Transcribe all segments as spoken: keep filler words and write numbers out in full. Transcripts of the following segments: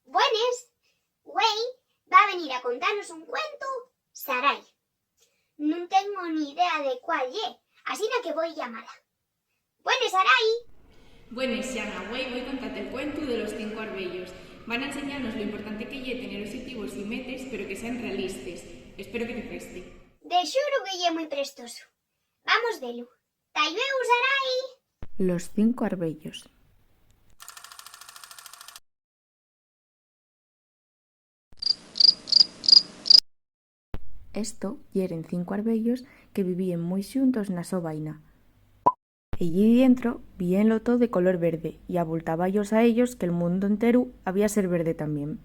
Buenes, güei va venir a contanos un cuentu Sarai. Nun tengo ni idea de cuál ye, asina que voi llamala. Buenes, Sarai. Buenes, Xana, güei voi contate el cuentu de los cinco arbeyos. Van a enseñanos lo importante que ye tener obxetivos y metes, pero que sean realistes. Espero que te preste. De xuru que ye mui prestoso. Vamos velo. Ta llueu, Sarai. Los cinco arbeyos. Esto yeren cinco arbeyos que vivíen mui xuntos na so vaina. Ellí dientro víenlo too de color verde y abultába-yos a ellos que'l mundu enteru había ser verde tamién.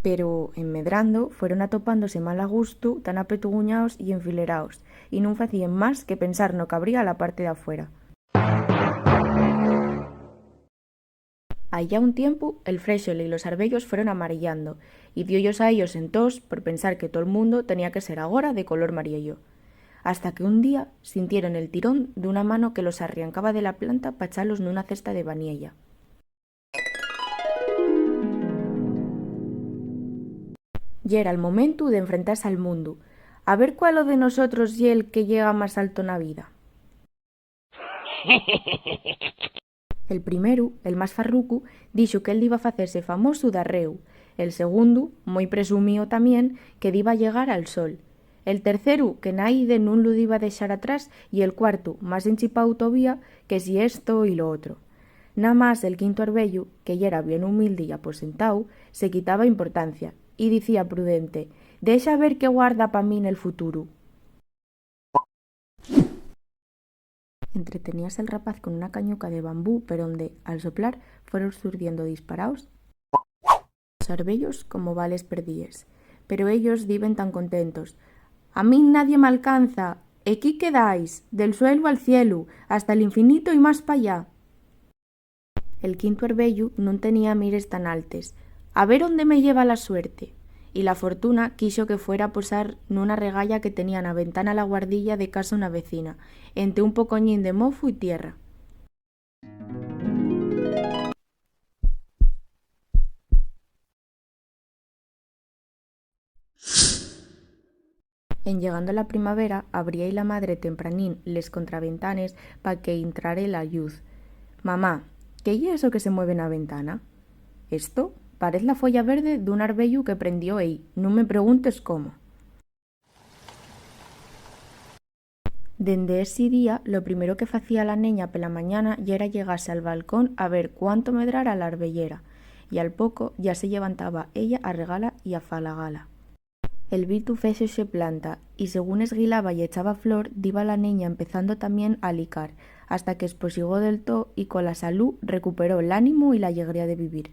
Pero, en medrando, fueron atopándose mal a gustu, tan apetuguñaos y enfileraos, y nun facíen más que pensar no qu'habría a la parte d'afuera. Allá un tiempu, el fréxol y los arbeyos fueron amareyando, y dio-yos a ellos entós por pensar que tol mundu tenía que ser agora de color mariello. Hasta que un día sintieron el tirón d'una mano que los arriancaba de la planta pa echalos nuna cesta de vaniella. Yera'l momentu d'enfrentase al mundu, a ver cuál de nosotros ye'l que llega más alto na vida. El primeru, el más farrucu, dixo qu'él diba facese famosu d'arreu, el segundu, mui presumío tamién, que diba llegar al sol, el terceru, que naide nun lu diba dexar atrás, y el cuartu, más enchipáu tovía, que si esto y lo otro. Namás el quintu arbeyu, que yera bien humilde y aposentáu, se quitaba importancia, y dicía prudente: "Dexa ver qué guarda pa min el futuru". Entreteníase'l rapaz con una cañuca de bambú per onde, al soplar, fueron surdiendo disparaos los arbeyos como bales perdíes. Pero ellos diben tan contentos: "A min nadie m'alcanza, equí quedáis, del suelu al cielu, hasta l'infinito y más p'allá". El quintu arbeyu nun tenía mires tan altes. "A ver ónde me lleva la suerte". Y la fortuna quixo que fuera posar nuna regaya que tenía na ventana la guardilla de casa una vecina, ente un pocoñín de mofu y tierra. En llegando la primavera, abríai la madre tempranín les contraventanes pa que intrare la lluz. "Mamá, ¿qué ye eso que se mueve na ventana?". "Esto parez la fueya verde d'un arbeyu que prendió ei, nun me preguntes cómo". Dende esi día, lo primero que facía la neña pela mañana yera llegase al balcón a ver cuánto medrara l'arbeyera, y al poco yá se llevantaba ella a regala y a falagala. El vitu féxose planta, y según esguilaba y echaba flor, diba la neña empezando tamién a licar, hasta qu'esposigó del too y cola salú recuperó l'ánimu y la llegría de vivir.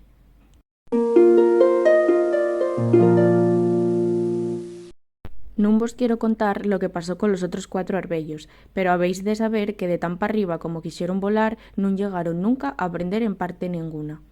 Nun vos quiero contar lo que pasó colos otros cuatro arbeyos, pero habéis de saber que de tan p'arriba como quixeron volar, nun llegaron nunca a prender en parte nenguna.